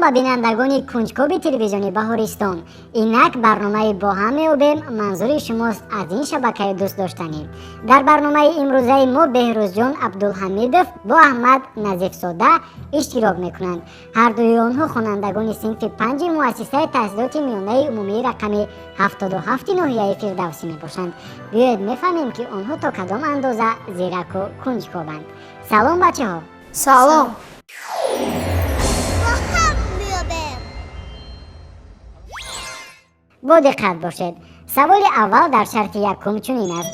Салом ба бинандагони кунҷкоби телевизиони Баҳористон. Инак барномаи бо ҳам меёбем манзури шумост аз ин шабакаи дӯстдоштанӣ. Дар барномаи имрӯзаи мо Беҳрӯзҷон Абдулҳамидов бо Аҳмад Назифзода иштирок мекунанд. Ҳардуи онҳо хонандагони синфи панҷи муассисаи таҳсилоти миёнаи умумии рақами 77 ноҳияи Фирдавсӣ мебошанд. Биёед мефаҳмем, ки онҳо то кадом андоза зираку кунҷкобанд. Салом, бачаҳо! Салом! Бо диққат бошед. Саволи аввал дар шарти якум чунин аст: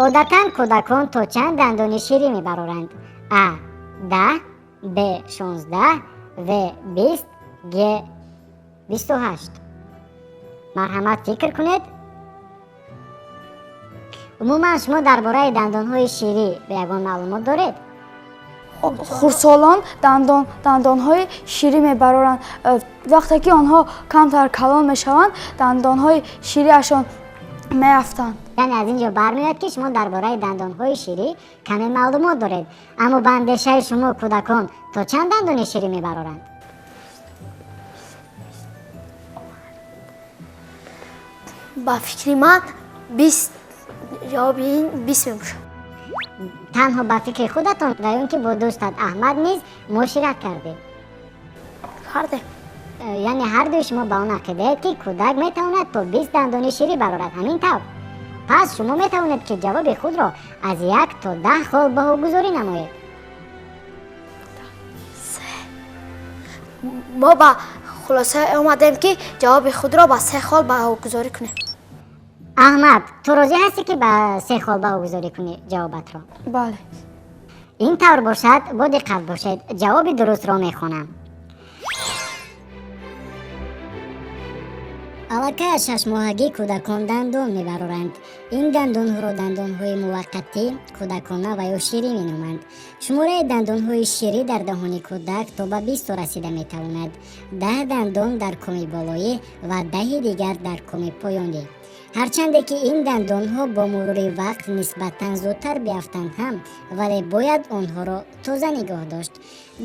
одатан кӯдакон то чанд дандони ширӣ мебароранд? А 10, Б 16, В 20, Г 28. Марҳамат, фикр кунед. Умуман, шумо дар бораи дандонҳои ширӣ ба ягон маълумот доред? Хурдсолон дандонҳои ширӣ мебароранд. Вақте ки онҳо камтар калон мешаванд, дандонҳои шириашон меафтанд. Яъне аз ин ҷо бармеояд, ки шумо дар бораи дандонҳои ширӣ каме маълумот доред. Аммо ба андешаи шумо, кӯдакон то чанд дандони ширӣ мебароранд? Ба фикри ман 20, ҷавоби ин 20 мебошад. Танҳо ба фикри худатон ва ё ин ки бо дӯстат Аҳмад низ муошират кардед? Кардем. Яъне ҳардуи шумо ба он ақидаед, ки кӯдак метавонад то 20 дандони ширӣ барорад, ҳамин тавр? Пас шумо метавонед, ки ҷавоби худро аз 1 то 10 хол баҳогузорӣ намоед. Мо ба хулоса омадем, ки ҷавоби худро ба се хол баҳогузорӣ кунем. Аҳмад, ту розӣ ҳастӣ, ки ба се хол баҳогузорӣ кунӣ ҷавобатро? Бале. Ин тавр бошад, бо диққат бошед, ҷавоби дурустро мехонам. Аллакай аз шашмоҳагӣ кӯдакон дандон мебароранд. Ин дандонҳоро дандонҳои муваққатӣ, кӯдакона ва ё ширӣ меноманд. Шумораи дандонҳои ширӣ дар даҳони кӯдак то ба 20 расида метавонад: 10 дандон дар коми болоӣ ва 10-и дигар дар коми поёнӣ. Ҳарчанде ки ин дандонҳо бо мурури вақт нисбатан зудтар биафтанд ҳам, вале бояд онҳоро тоза нигоҳ дошт.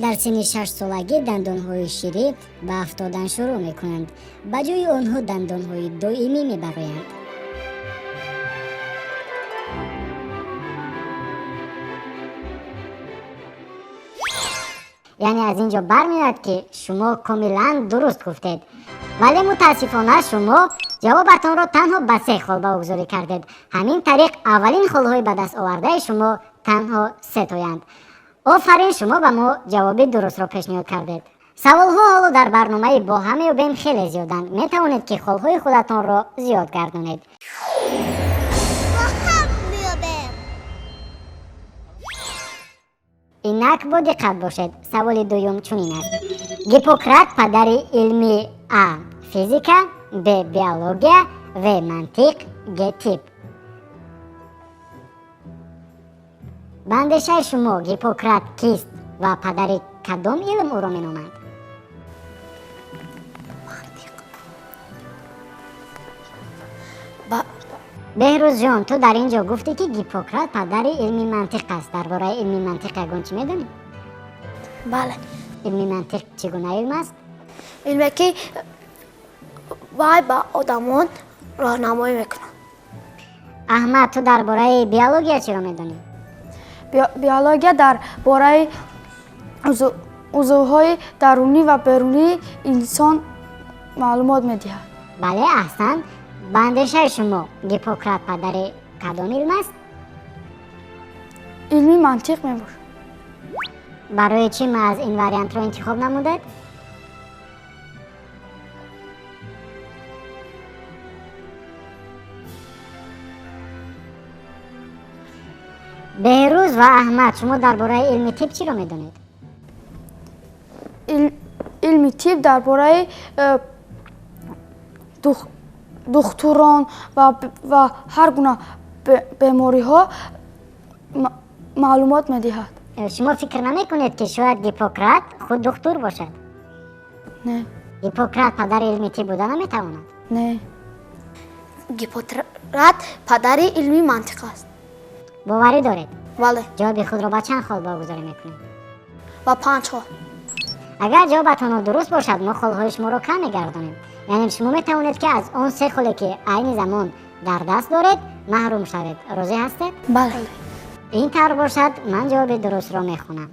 Дар синни 6-солагӣ дандонҳои ширӣ ба афтодан шурӯъ мекунанд, ба ҷои онҳо дандонҳои доимӣ мебароянд. Яъне аз ин ҷо бармеояд, ки шумо комилан дуруст гуфтед, вале мутаассифона шумо ҷавобатонро танҳо ба се хол баҳогузорӣ кардед. Ҳамин тариқ, аввалин холҳои ба даст овардаи шумо танҳо сетоянд. Офарин, шумо ба мо ҷавоби дурустро пешниҳод кардед. Саволҳо ҳоло дар барномаи бо ҳам меёбем хеле зиёданд. Метавонед, ки холҳои худатонро зиёд гардонед. Инак бо диққат бошед. Саволи дуюм чунин аст: Гиппократ падари илми А физика, Б биология, В мантиқ, Г тиб. Ба андешаи шумо, Гиппократ кист ва падари кадом илм ӯро меноманд? Беҳрӯзҷон, ту дар ин ҷо гуфтӣ, ки Гиппократ падари илми мантиқ аст. Дар бораи илми мантиқ ягон чӣ медонӣ? Бале. Илми мантиқ чӣ гуна илм аст? Илме, ки вай ба одамон роҳнамоӣ мекунад. Аҳмад, ту дар бораи биология чиро медонӣ? Биология дар бораи узвҳои дарунӣ ва берунии инсон маълумот медиҳад. Бале, аҳсан. Ба андешаи шумо, Гиппократ падари кадом илм аст? Илми мантиқ мебошад. Барои чӣ маҳз ин вариантро интихоб намудед? Беҳрӯз ва Аҳмад, шумо дар бораи илми тиб чиро медонед? Илми тиб дар бораи духтурон ва ҳар гуна бемориҳо маълумот медиҳад. Шумо фикр намекунед, ки шояд Гиппократ худ духтур бошад? Не. Гиппократ падари илми тиб буда наметавонад? Не. Гиппократ падари илми мантиқ аст. Боварӣ доред? Бале. Ҷавоби худро ба чанд хол баҳогузорӣ мекунед? Ба панҷ хол. Агар ҷавобатон нодуруст бошад, мо холҳои шуморо кам мегардонем. Яъне шумо метавонед, ки аз он се холе, ки айни замон дар даст доред, маҳрум шавед. Розӣ ҳастед? Бале. Ин тавр бошад, ман ҷавоби дурустро мехонам.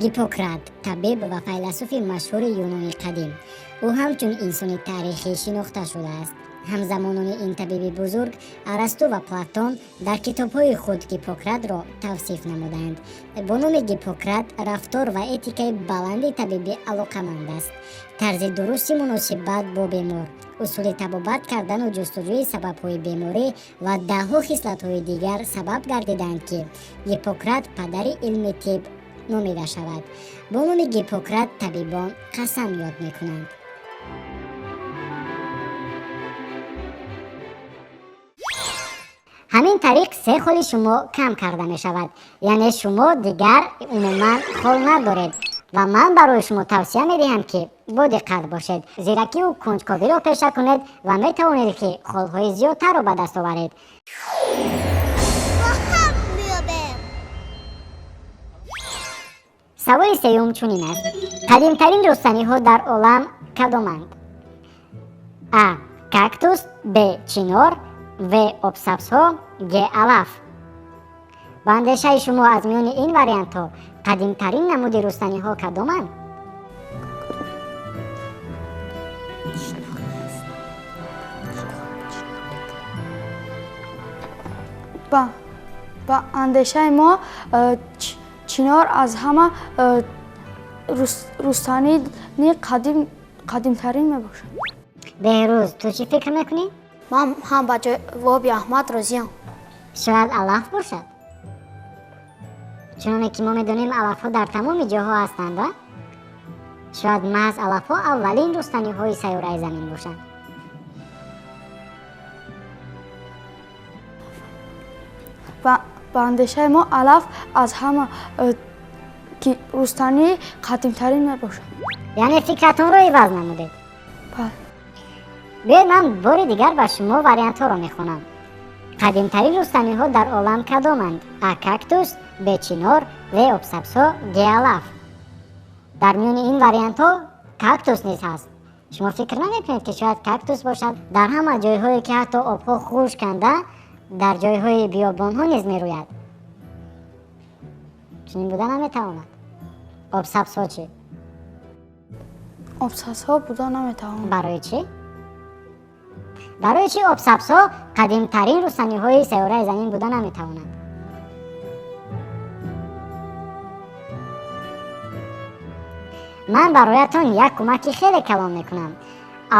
Гиппократ табиб ва файласуфи машҳури юнони қадим. Ӯ ҳамчун инсони таърихӣ шинохта шудааст. Ҳамзамонони ин табиби бузург Арасту ва Платон дар китобҳои худ Гиппократро тавсиф намуданд. Бо номи Гиппократ рафтор ва этикаи баланди табибӣ алоқаманд аст. Тарзи дурусти муносибат бо бемор, усули табобат кардану ҷустуҷӯи сабабҳои беморӣ ва даҳҳо хислатҳои дигар сабаб гардиданд, ки Гиппократ падари илми тиб номида шавад. Бо номи Гиппократ табибон қасам ёд мекунанд. Ҳамин тариқ се холи шумо кам карда мешавад, яъне шумо дигар умуман хол надоред ва ман барои шумо тавсия медиҳам, ки бодиққат бошед, зиракиву кунҷковиро пеша кунед ва метавонед, ки холҳои зиёдтарро ба даст оваред. Саволи сеюм чунин аст: қадимтарин рустаниҳо дар олам кадоманд? А. Кактус, Б. Чинор, В. Обсабзҳо, Г. Алаф. Ба андешаи шумо, аз миёни ин вариантҳо қадимтарин намуди рустаниҳо кадоманд? Ба андешаи мо, чинор аз ҳама рустании қадимтарин мебошад. Беҳрӯз, ту чӣ фикр мекунӣ? Ман ҳам ба ҷавоби Аҳмад розиям. Шояд алаф бошад. Чуноне ки мо медонем, алафҳо дар тамоми ҷоҳо ҳастанд, а? Шояд маҳз алафҳо аввалин рустаниҳои сайёраи замин бошанд. Ба андешаи мо, алаф аз ҳама ки рустании қадимтарин мебошад. Яъне фикратонро иваз намудед? Бале. Биёед, ман бори дигар ба шумо вариантҳоро мехонам. Қадимтарин рустаниҳо дар олам кадоманд? А. Кактус, Б. Чинор, В. Обсабзҳо, Г. Алаф. Дар миёни ин вариантҳо кактус низ ҳаст. Шумо фикр намекунед, ки шояд кактус бошад? Дар ҳама ҷойҳое, ки ҳатто обҳо хушканда, дар ҷойҳои биёбонҳо низ мерӯяд. Чунин буда наметавонад. Обсабзҳо чӣ? Обсабзҳо буда наметавонад. Барои чӣ? Барои чӣ обсабзҳо қадимтарин рустаниҳои сайёраи замин буда наметавонанд? Ман бароятон як кӯмаки хеле калон мекунам.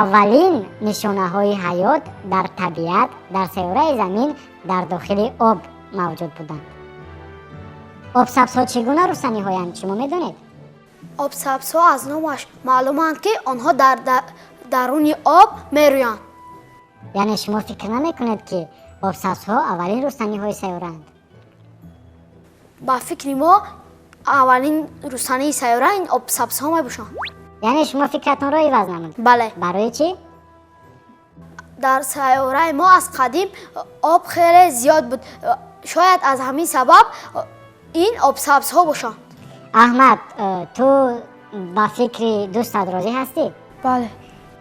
Аввалин нишонаҳои ҳаёт дар табиат, дар сайёраи замин, дар дохили об мавҷуд буданд. Обсабзҳо чӣ гуна рустаниҳоянд, шумо медонед? Обсабзҳо аз номаш маълуманд, ки онҳо дар даруни об мерӯянд. Яъне шумо фикр намекунед, ки обсабзҳо аввалин рустаниҳои сайёраанд? Ба фикри мо, аввалин рустании сайёра ин обсабзҳо мебошанд. Яъне шумо фикратонро иваз намудед? Бале. Барои чӣ? Дар сайёраи мо аз қадим об хеле зиёд буд. Шояд аз ҳамин сабаб ин обсабзҳо бошанд. Аҳмад, ту ба фикри дӯстат розӣ ҳастӣ? Бале.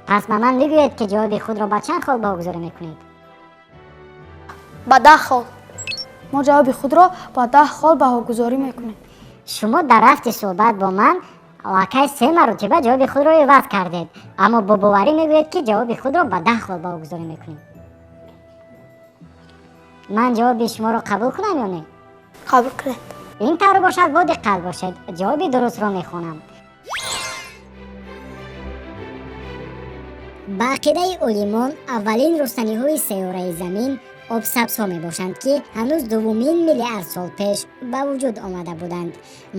Пас ба ман бигӯед, ки ҷавоби худро ба чанд хол баҳогузорӣ мекунед? Ба 10 хол. Мо ҷавоби худро ба 10 хол баҳогузорӣ мекунем. Шумо дар рафти суҳбат бо ман аллакай се маротиба ҷавоби худро иваз кардед, аммо бо боварӣ мегӯед, ки ҷавоби худро ба 10 хол баҳогузорӣ мекунед. Ман ҷавоби шуморо қабул кунам ё не? Қабул кунед. Ин тавр бошад, бо диққат бошед, ҷавоби дурустро мехонам. Ба ақидаи олимон, аввалин рустаниҳои сайёраи замин обсабзҳо мебошанд, ки ҳанӯз дуввумин миллиард сол пеш ба вуҷуд омада буданд.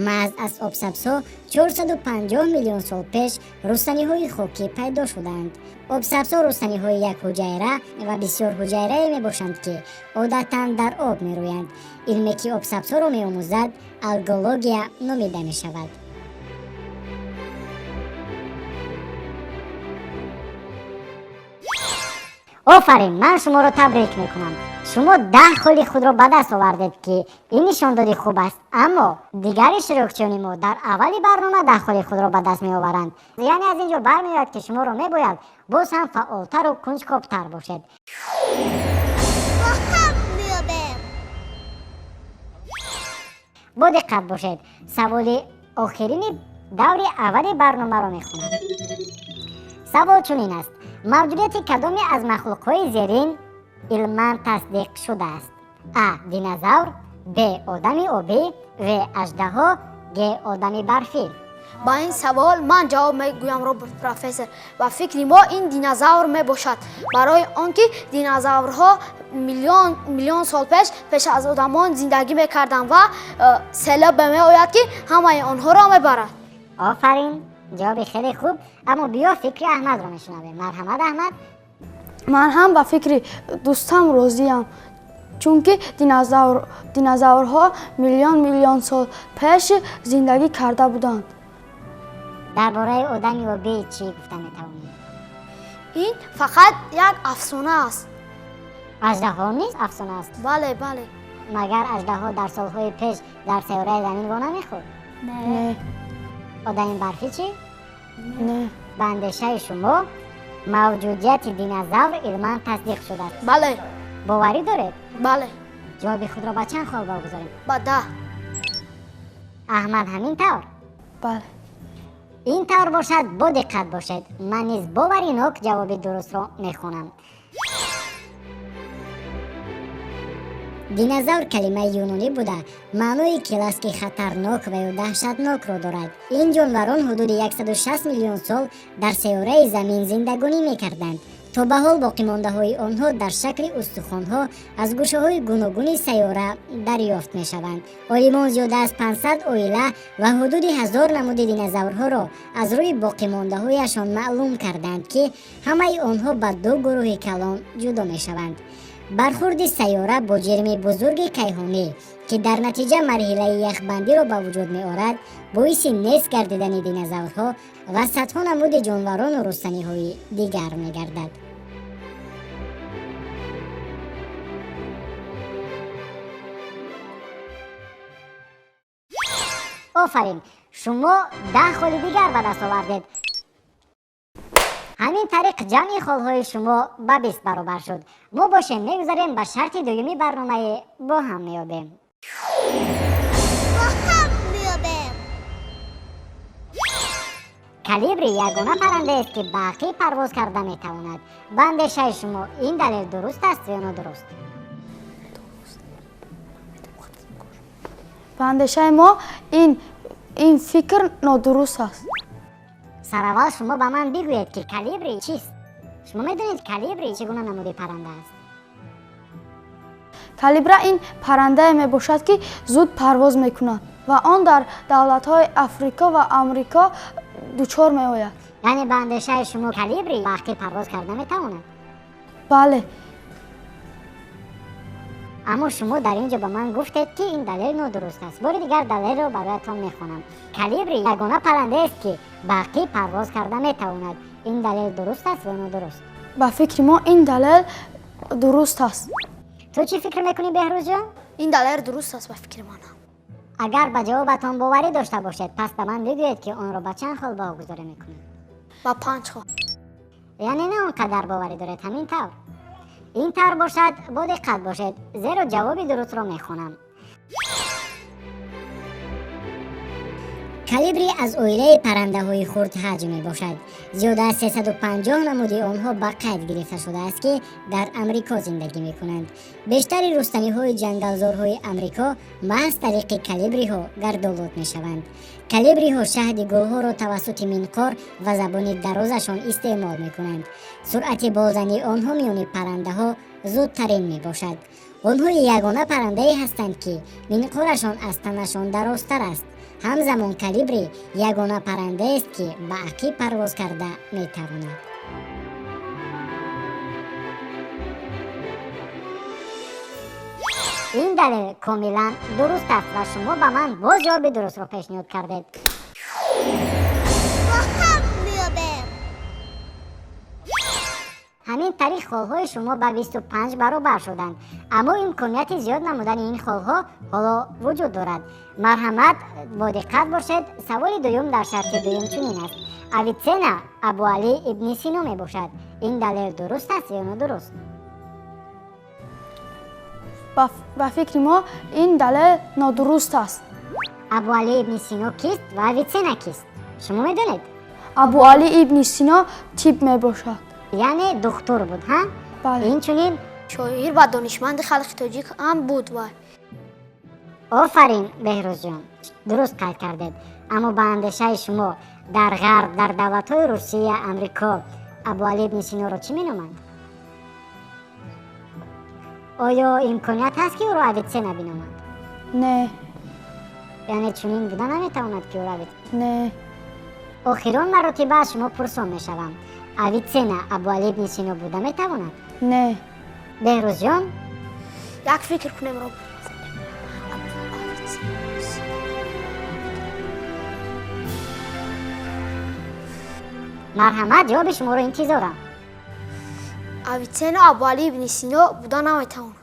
Маҳз аз обсабзҳо 450 миллион сол пеш рустаниҳои хокӣ пайдо шуданд. Обсабзҳо рустаниҳои якҳуҷайра ва бисёрҳуҷайрае мебошанд, ки одатан дар об мерӯянд. Илме, ки обсабзҳоро меомӯзад, алгология номида мешавад. Офарин, ман шуморо табрик мекунам. Шумо 10 холи худро ба даст овардед, ки ин нишондоди хуб аст, аммо дигар иштирокчиёни мо дар аввали барнома 10 холи худро ба даст меоваранд. Яъне аз ин ҷо бармеояд, ки шуморо мебояд боз ҳам фаъолтару кунҷкобтар бошед. Бо диққат бошед, саволи охирини даври аввали барномаро мехонам. Савол чунин аст: мавҷудияти кадоме аз махлуқҳои зерин илман тасдиқ шудааст? А. Динозавр, Б. Одами обӣ, В. Аждаҳо, Г. Одами барфӣ. Ба ин савол ман ҷавоб мегӯям, робот профессор. Ба фикри мо ин динозавр мебошад, барои он ки динозаврҳо миллион миллион сол пеш аз одамон зиндагӣ мекарданд ва селоб меояд, ки ҳамаи онҳоро мебарад. Офарин, ҷавоби хеле хуб. Аммо биё фикри Аҳмадро мешунавем. Марҳамат, Аҳмад. Ман ҳам ба фикри дӯстам розиям, чунки динозаврҳо миллион миллион сол пеш зиндагӣ карда буданд. Дар бораи одами обӣ чӣ гуфта метавонед? Ин фақат як афсона аст. Аждаҳо низ афсона аст? Бале, бале. Магар аждаҳо дар солҳои пеш дар сайёраи замин во намехӯрд? Не. Одами барфӣ чӣ? Не. Ба андешаи шумо мавҷудияти динозавр илман тасдиқ шудааст? Бале. Боварӣ доред? Бале. Ҷавоби худро ба чанд хол богузорем? Ба 10. Аҳмад, ҳамин тавр? Бале. Ин тавр бошад, бо диққат бошед. Ман низ боваринок ҷавоби дурустро мехонам. Динозавр калимаи юнонӣ буда, маънои келаски хатарнок ва ё даҳшатнокро дорад. Ин ҷонварон ҳудуди 160 миллион сол дар сайёраи замин зиндагонӣ мекарданд. То ба ҳол боқимондаҳои онҳо дар шакли устухонҳо аз гӯшаҳои гуногуни сайёра дарёфт мешаванд. Олимон зиёда аз 500 оила ва ҳудуди 1000 намуди динозаврҳоро аз рӯи боқимондаҳояшон маълум карданд, ки ҳамаи онҳо ба ду гурӯҳи калон ҷудо мешаванд. Бархурди сайёра бо ҷирми бузурги кайҳонӣ, ки дар натиҷа марҳилаи яхбандиро ба вуҷуд меорад, боиси нест гардидани динозаврҳо ва садҳо намуди ҷонварону рустаниҳои дигар мегардад. Офарин, шумо 10 холи дигар ба даст овардед. Ҳамин тариқ ҷамъи холҳои шумо ба 20 баробар шуд. Мо бошем мегузарем ба шарти дуюми барномаи бо ҳам меёбем. Калибри ягона паррандаест, ки ба ақиб парвоз карда метавонад. Ба андешаи шумо ин далел дуруст аст ё нодуруст? Ба андешаи мо ин фикр нодуруст аст. Сараввал шумо ба ман бигӯед, ки калибри чист? Шумо медонед, калибри чӣ гуна намуди парранда аст? Калибра ин паррандае мебошад, ки зуд парвоз мекунад ва он дар давлатҳои Африко ва Амрико дучор меояд. Яъне ба андешаи шумо калибри ба ақиб парвоз карда метавонад? Бале. Аммо шумо дар ин ҷо ба ман гуфтед, ки ин далел нодуруст аст. Бори дигар далелро бароятон мехонам. Калибри ягона паррандаест, ки ба ақиб парвоз карда метавонад. Ин далел дуруст аст ё нодуруст? Ба фикри мо ин далел дуруст аст. Ту чӣ фикр мекунӣ, Беҳрӯзҷон? Ин далел дуруст аст ба фикри манам. Агар ба ҷавобатон боварӣ дошта бошед, пас ба ман бигӯед, ки онро ба чанд хол баҳогузорӣ мекунед? Ба 5 хол. Яъне на он қадар боварӣ доред, ҳамин тавр? Ин тавр бошад, бо диққат бошед, зеро ҷавоби дурустро мехонам. Калибри аз оилаи паррандаҳои хурдҳаҷм мебошад. Зиёда аз 350 намуди онҳо ба қайд гирифта шудааст, ки дар Амрико зиндагӣ мекунанд. Бештари рустаниҳои ҷангалзорҳои Амрико маҳз тариқи калибриҳо гардолуд мешаванд. Калибриҳо шаҳди гулҳоро тавассути минқор ва забони дарозашон истеъмол мекунанд. Суръати болзании онҳо миёни паррандаҳо зудтарин мебошад. Онҳо ягона паррандае ҳастанд, ки минқорашон аз танашон дарозтар аст. Ҳамзамон калибри ягона паррандаест, ки ба ақиб парвоз карда метавонад. Ин далел комилан дуруст аст ва шумо ба ман боз ҷавоби дурустро пешниҳод кардед. Ҳамин тариқ холҳои шумо ба 25 баробар шуданд. Аммо имконияти зиёд намудани ин холҳо ҳоло вуҷуд дорад. Марҳамат, бо диққат бошед. Саволи дуюм дар шарти дуюм чунин аст: Авитсена Абуалӣ ибни Сино мебошад. Ин далел дуруст аст ё нодуруст? Ба фикри мо ин далел нодуруст аст. Абуалӣ ибни Сино кист ва Авитсена кист? Шумо медонед? Абуалӣ ибни Сино тиб мебошад. Яъне духтур буд, ҳа? Бале. Инчунин шоир ва донишманди халқи тоҷик ҳам буд вай. Офарин, Беҳрӯзҷон, дуруст қайд кардед. Аммо ба андешаи шумо дар ғарб, дар давлатҳои Русия, Амрико Абуалӣ ибни Синоро чӣ меноманд? Оё имконият ҳаст, ки ӯро Авитсена биноманд? Не. Яъне чунин буда наметавонад, ки ӯро Не. Охирон маротиба аз шумо пурсон мешавам: Авитсена Абуалӣ ибни Сино буда метавонад? Не. Беҳрӯзҷон? Як фикр кунем, робот. Марҳамат, ҷавоби шуморо интизорам. Авитсена Абуалӣ ибни Сино буда наметавонад.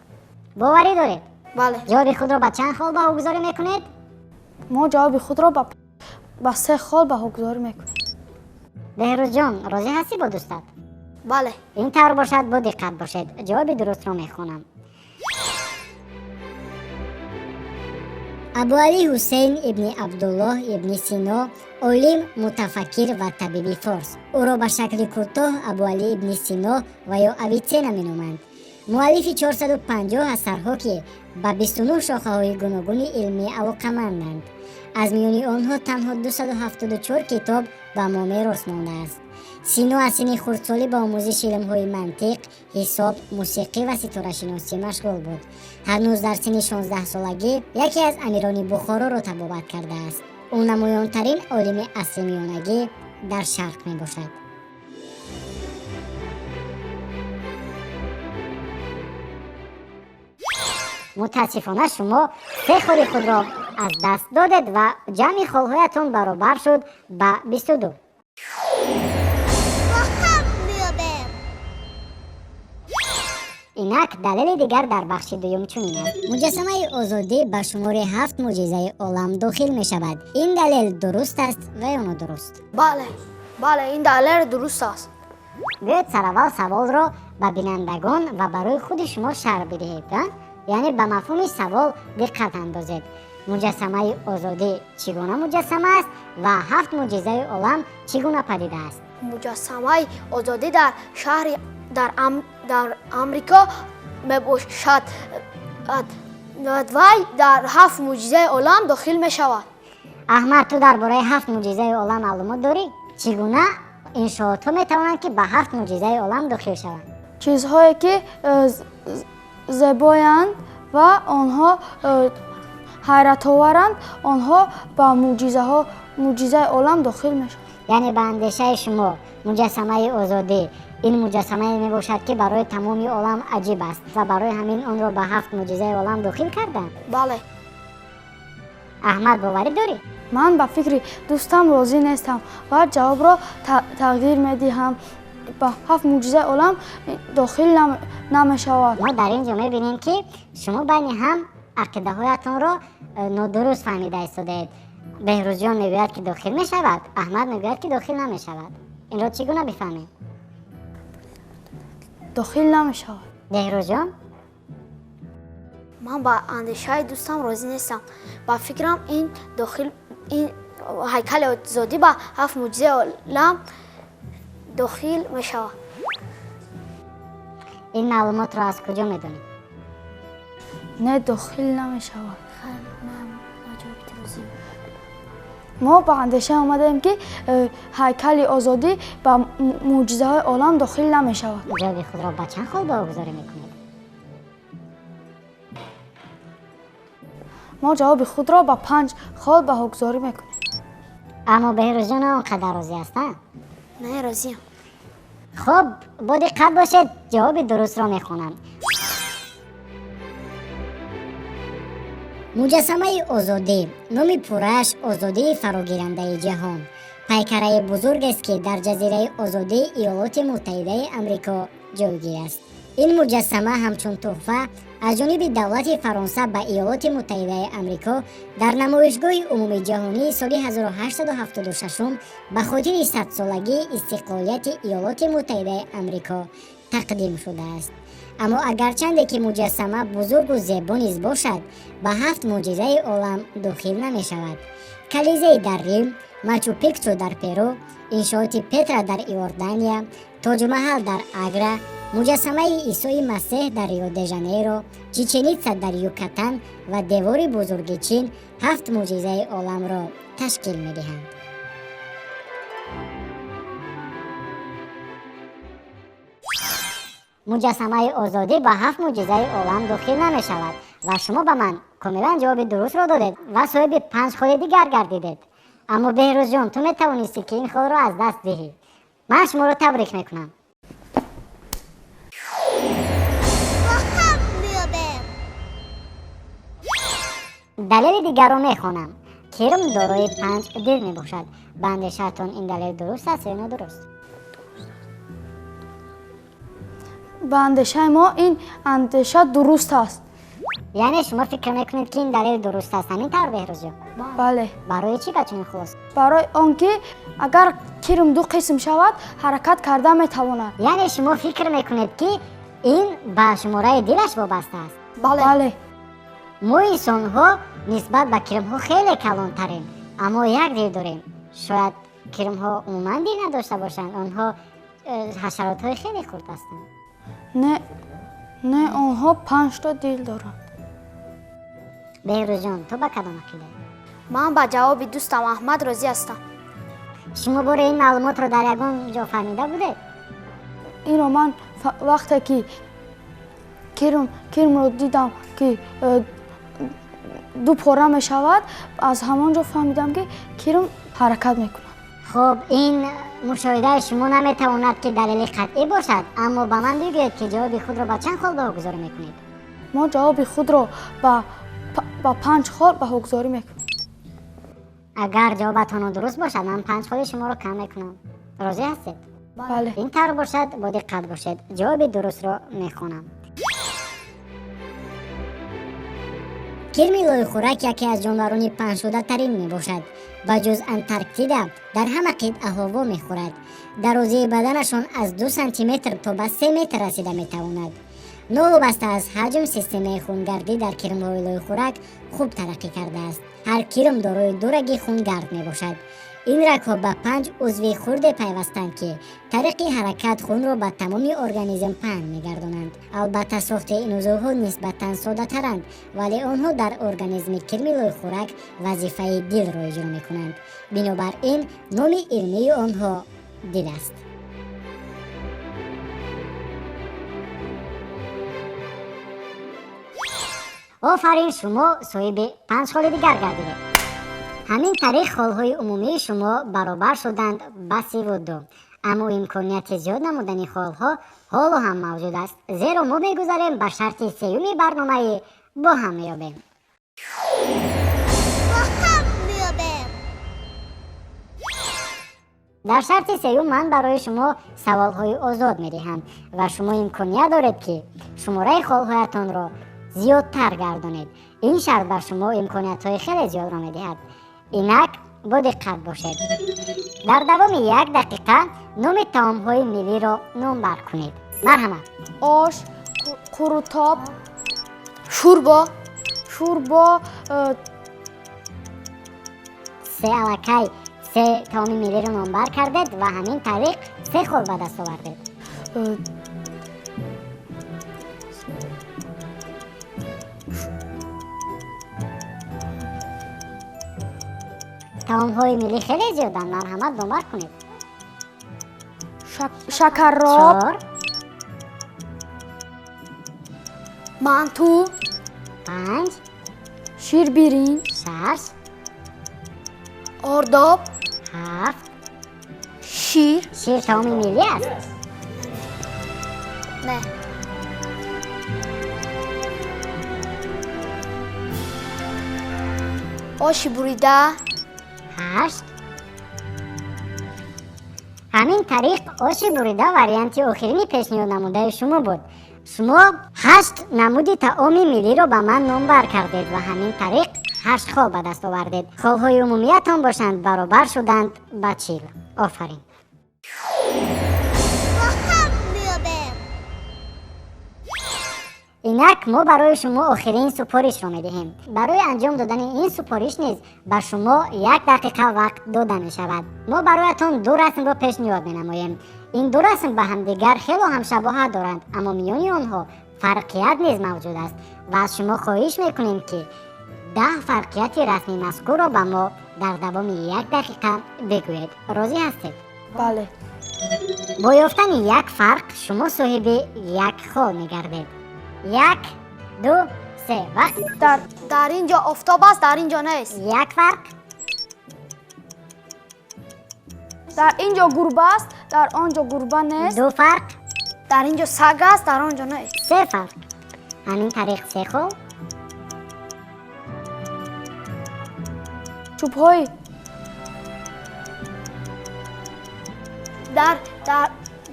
Боварӣ доред? Бале. Ҷавоби худро ба чанд хол баҳогузорӣ мекунед? Мо ҷавоби худро ба 3 хол баҳогузорӣ мекунем. Беҳрӯзҷон, розӣ ҳастӣ бо дӯстат? Бале. Ин тавр бошад, бо диққат бошед. Ҷавоби дурустро мехонам. Абуалӣ Ҳусейн ибни Абдуллоҳ ибни Сино олим, мутафаккир ва табиби форс. Ӯро ба шакли кӯтоҳ Абуалӣ ибни Сино ва ё Авитсена меноманд. Муаллифи 450 асарҳо, ки ба 29 шохаҳои гуногуни илмӣ алоқаманданд. Аз миёни онҳо танҳо 274 китоб ба мо мерос мондааст. Сино аз синни хурдсолӣ ба омӯзиши илмҳои мантиқ, ҳисоб, мусиқӣ ва ситорашиносӣ машғул буд. Ҳанӯз дар синни 16-солагӣ яке аз амирони Бухороро табобат кардааст. Ӯ намоёнтарин олими асри миёнагӣ дар шарқ мебошад. Мутаассифона, шумо 3 холи худро аз даст додед ва ҷамъи холҳоятон баробар шуд ба 22. Инак далели дигар дар бахши дуюм чунин аст: муҷассамаи озодӣ ба шумори 7 мӯъҷизаи олам дохил мешавад. Ин далел дуруст аст ва ё нодуруст? Бале, бале, ин далел дуруст аст. Биёед сараввал саволро ба бинандагон ва барои худи шумо шарҳ бидиҳед, яъне ба мафҳуми савол диққат андозед. Муҷассамаи озодӣ чӣ гуна муҷассама аст ва 7 мӯъҷизаи олам чӣ гуна падида аст? Муҷассамаи озодӣ дар шаҳри дар Амрико мебошад вай дар 7 мӯъҷизаи олам дохил мешавад. Аҳмад, ту дар бораи 7 мӯъҷизаи олам маълумот дорӣ? Чӣ гуна иншоотҳо метавонанд, ки ба 7 мӯъҷизаи олам дохил шаванд? Чизҳое ки зебоянд ва онҳо ҳайратоваранд, онҳо ба мӯъҷизаи олам дохил мешаванд. Яъне ба андешаи шумо муҷассамаи озодӣ ин муҷассамае мебошад, ки барои тамоми олам аҷиб аст ва барои ҳамин онро ба 7 мӯъҷизаи олам дохил карданд? Бале. Аҳмад, боварӣ дорӣ? Ман ба фикри дӯстам розӣ нестам ва ҷавобро тағйир медиҳам. Ба 7 мӯъҷизаи олам дохил намешавад. Мо дар ин ҷо мебинем, ки шумо байни ҳам ақидаҳоятонро нодуруст фаҳмида истодаед. Беҳрӯзҷон мегӯяд, ки дохил мешавад, Аҳмад мегӯяд, ки дохил намешавад. Инро чӣ гуна бифаҳмем? Дохил намешавад. Беҳрӯзҷон? Ман ба андешаи дӯстам розӣ нестам. Ба фикрам ин дохил, ин ҳайкали озодӣ ба 7 мӯъҷизаи олам дохил мешавад. Ин маълумотро аз куҷо медонӣ? Не, дохил намешавад. Мо ба андеша омадаем, ки ҳайкали озодӣ ба мӯъҷизаҳои олам дохил намешавад. Ҷавоби худро ба чанд хол баҳогузорӣ мекунед? Мо ҷавоби худро ба 5 хол баҳогузорӣ мекунем. Аммо Беҳрӯзҷон он қадар розӣ ҳастанд? Не, розиам. Хуб, бо диққат бошед, ҷавоби дурустро мехонам. Муҷассамаи озодӣ номи пуррааш озодии фарогирандаи ҷаҳон, пайкараи бузургест, ки дар ҷазираи озодии Иёлоти Муттаҳидаи Амрико ҷойгир аст. Ин муҷассама ҳамчун тӯҳфа аз ҷониби давлати Фаронса ба Иёлоти Муттаҳидаи Амрико дар намоишгоҳи умумиҷаҳонии соли 1876 ба хотири садсолагии истиқлолияти Иёлоти Муттаҳидаи Амрико тақдим шудааст. Аммо агарчанде ки муҷассама бузургу зебо низ бошад, ба ҳафт мӯъҷизаи олам дохил намешавад. Колизей дар Рим, Мачу-Пикчу дар Перу, иншооти Петра дар Иордания, Тоҷмаҳал дар Агра, муҷассамаи Исои Масеҳ дар Рио-де-Жанейро, Чичен-Итса дар Юкатан ва девори бузурги Чин ҳафт мӯъҷизаи оламро ташкил медиҳанд. Муҷассамаи озодӣ ба ҳафт мӯъҷизаи олам дохил намешавад ва шумо ба ман комилан ҷавоби дурустро додед ва соҳиби панҷ холи дигар гардидед. Аммо Беҳрӯзҷон, ту метавонистӣ ки ин холро аз даст диҳӣ. Ман шуморо табрик мекунам. Далели дигарро мехонам. Кирм дорои панҷ дил мебошад. Ба андешаатон ин далел дуруст аст ё нодуруст? Ба андешаи мо ин андеша дуруст аст. Яъне шумо фикр мекунед, ки ин далел дуруст аст, ҳамин тавр, Беҳрӯзҷон? Бале. Барои чӣ ба чунин хулос? Барои он ки агар кирм ду қисм шавад, ҳаракат карда метавонад. Яъне шумо фикр мекунед, ки ин ба шумораи дилаш вобаста аст? Бале. Бале. Мо инсонҳо нисбат ба кирмҳо хеле калонтарем, аммо як дил дорем. Шояд кирмҳо умуман дил надошта бошанд, онҳо ҳашаротҳои хеле хурд ҳастанд. Не, не, онҳо панҷта дил доранд. Беҳрӯзҷон, ту ба кадом ақидаӣ? Ман ба ҷавоби дӯстам Аҳмад розӣ ҳастам. Шумо бори ин маълумотро дар ягон ҷо фаҳмида будед? Инро ман вақте ки кирмро дидам, ки ду пора мешавад, аз ҳамон ҷо фаҳмидам, ки кирм ҳаракат мекунад. Хуб, ин мушоҳидаи шумо наметавонад, ки далели қатъӣ бошад, аммо ба ман бигӯед, ки ҷавоби худро ба чанд хол баҳогузорӣ мекунед? Мо ҷавоби худро ба панҷ хол баҳогузорӣ мекунем. Агар ҷавобатон нодуруст бошад, ман панҷ холи шуморо кам мекунам. Розӣ ҳастед? Бале. Ин тавр бошад, бо диққат бошед. Ҷавоби дурустро мехонам. Кирми лойхӯрак яке аз ҷонварони паҳншудатарин мебошад. Ба ҷуз Антарктида дар ҳама қитъаҳо вомехӯрад. Дарозии баданашон аз 2 сантиметр то ба 3 метр расида метавонад. Новобаста аз ҳаҷм, системаи хунгардӣ дар кирмҳои лойхӯрак хуб тараққӣ кардааст. Ҳар кирм дорои ду раги хунгард мебошад. Ин рагҳо ба панҷ узви хурде пайвастанд, ки тариқи ҳаракат хунро ба тамоми организм паҳн мегардонанд. Албатта, сохти ин узвҳо нисбатан соддатаранд, вале онҳо дар организми кирми лойхӯрак вазифаи дилро иҷро мекунанд. Бинобар ин номи илмии онҳо дил аст. Офарин, шумо соҳиби панҷ холи дигар гардидед. Ҳамин тариқ холҳои умумии шумо баробар шуданд ба 32. Аммо имконияти зиёд намудани холҳо ҳоло ҳам мавҷуд аст, зеро мо мегузарем ба шарти сеюми барномаи «Бо ҳам меёбем». Дар шарти сеюм ман барои шумо саволҳои озод медиҳам ва шумо имконият доред, ки шумораи холҳоятонро зиёдтар гардонед. Ин шарт ба шумо имкониятҳои хеле зиёдро медиҳад. Инак бо диққат бошед. Дар давоми як дақиқа номи таомҳои миллиро номбар кунед. Марҳамат. Ош, қурутоб, шӯрбо, шӯрбо. Се аллакай се таоми миллиро номбар кардед ва ҳамин тариқ се хол ба даст овардед. Таомҳои миллӣ хеле зиёданд, марҳамат, номбар кунед. Шакарроб, чор, манту, панҷ, ширбиринҷ, шаш, ордоб, ҳафт, шир. Шир таоми миллӣ аст? Не. Оши бурида. Ҳашт. Ҳамин тариқ оши бурида варианти охирини пешниҳод намудаи шумо буд. Шумо 8 намуди таоми миллиро ба ман номбар кардед ва ҳамин тариқ 8 хол ба даст овардед. Холҳои умумиятон бошанд баробар шуданд ба 40. Офарин. Инак мо барои шумо охирин супоришро медиҳем. Барои анҷом додани ин супориш низ ба шумо 1 дақиқа вақт дода мешавад. Мо бароятон 2 расмро пешниҳод менамоем. Ин 2 расм ба ҳамдигар хело ҳамшабоҳат доранд, аммо миёни онҳо фарқият низ мавҷуд аст ва аз шумо хоҳиш мекунем, ки 10 фарқияти расми мазкурро ба мо дар давоми 1 дақиқа бигӯед. Розӣ ҳастед? Бале. Бо ёфтани 1 фарқ шумо соҳиби 1 хол мегардед. 1, 2, 3. Вақт. Дар ин ҷо офтоб аст, дар ин ҷо нест. 1 фарқ. Дар ин ҷо гурба аст, дар он ҷо гурба нест. 2 фарқ. Дар ин ҷо саг аст, дар он ҷо нест. 3 фарқ. Ҳамин тариқ 3 хол. Чӯбҳои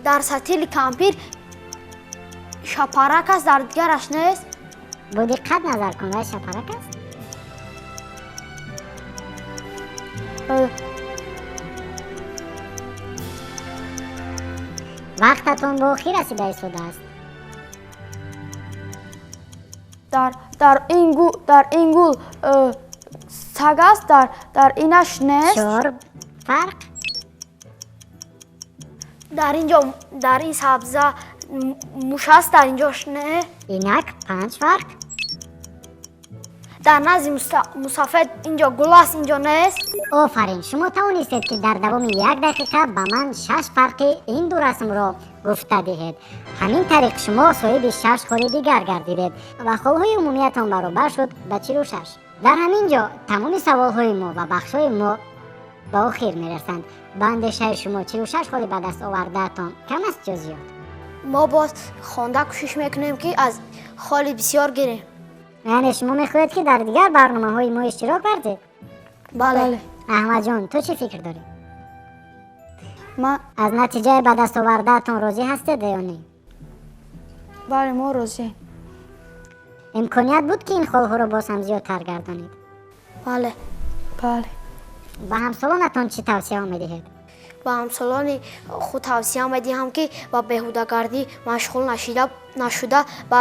дар сатили кампир шапарак аст, дар дигараш нест. Бо диққат назар кун, вай шапарак аст? Вақтатон ба охир расида истодааст. Дар ин гул саг аст, дар инаш нест. 4 фарқ. Дар ин ҷо, дар ин сабза муш аст, дар ин ҷош не. Инак 5 фарқ. Дар назди мусафед ин ҷо гул аст, ин ҷо нест. Офарин, шумо тавонистед, ки дар давоми 1 дақиқа ба ман 6 фарқи ин ду расмро гуфта диҳед. Ҳамин тариқ шумо соҳиби 6 холи дигар гардидед ва холҳои умумиятон баробар шуд ба 46. Дар ҳамин ҷо тамоми саволҳои мо ва бахшҳои мо ба охир мерасанд. Ба андешаи шумо 46 холи ба даст овардаатон кам аст ё зиёд? Мо боз хонда кӯшиш мекунем, ки аз холи бисёр гирем. Яъне шумо мехоҳед, ки дар дигар барномаҳои мо иштирок варзед? Бале. Аҳмадҷон, ту чӣ фикр дорӣ? Ман аз натиҷаи ба даст овардаатон розӣ ҳастед ё не? Бале, мо розием. Имконият буд, ки ин холҳоро боз ҳам зиёдтар гардонед? Бале. Бале. Ба ҳамсолонатон чӣ тавсияҳо медиҳед? Ба ҳамсолони худ тавсия медиҳам, ки ба беҳудагардӣ машғул нашуда ба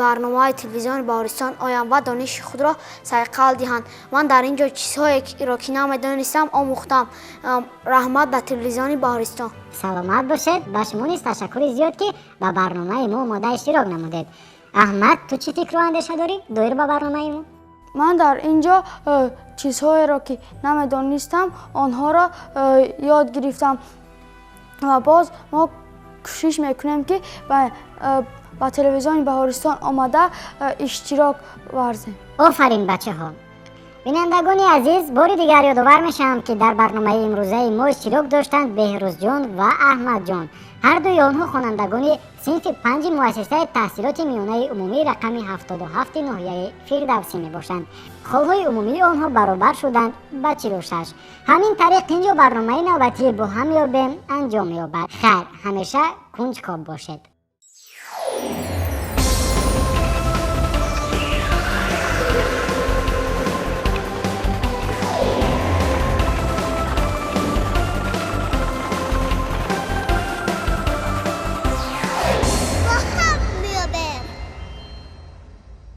барномаи телевизиони Баҳористон оянд ва дониши худро сайқал диҳанд. Ман дар ин ҷо чизҳоеро, ки намедонистам, омӯхтам. Раҳмат ба телевизиони Баҳористон. Саломат бошед. Ба шумо низ ташаккури зиёд, ки ба барномаи мо омода иштирок намудед. Аҳмад, ту чӣ фикру андеша дорӣ доир ба барномаи мо? Ман дар ин ҷо чизҳоеро, ки намедонистам, онҳоро ёд гирифтам ва боз мо кӯшиш мекунем, ки ба телевизиони Баҳористон омада иштирок варзем. Офарин, бачаҳо. Бинандагони азиз, бори дигар ёдовар мешавам, ки дар барномаи имрӯзаи мо иштирок доштанд Беҳрӯзҷон ва Аҳмадҷон. Ҳар дуи онҳо хонандагони синфи 5 муассисаи таҳсилоти миёнаи умумии рақами 77 ноҳияи Фирдавсӣ мебошанд. Холҳои умумии онҳо баробар шуданд ба 46. Ҳамин тариқ ин ҷо барномаи навбатии бо ҳам ёбем анҷом меёбад. Хайр, ҳамеша кунҷкоб бошед.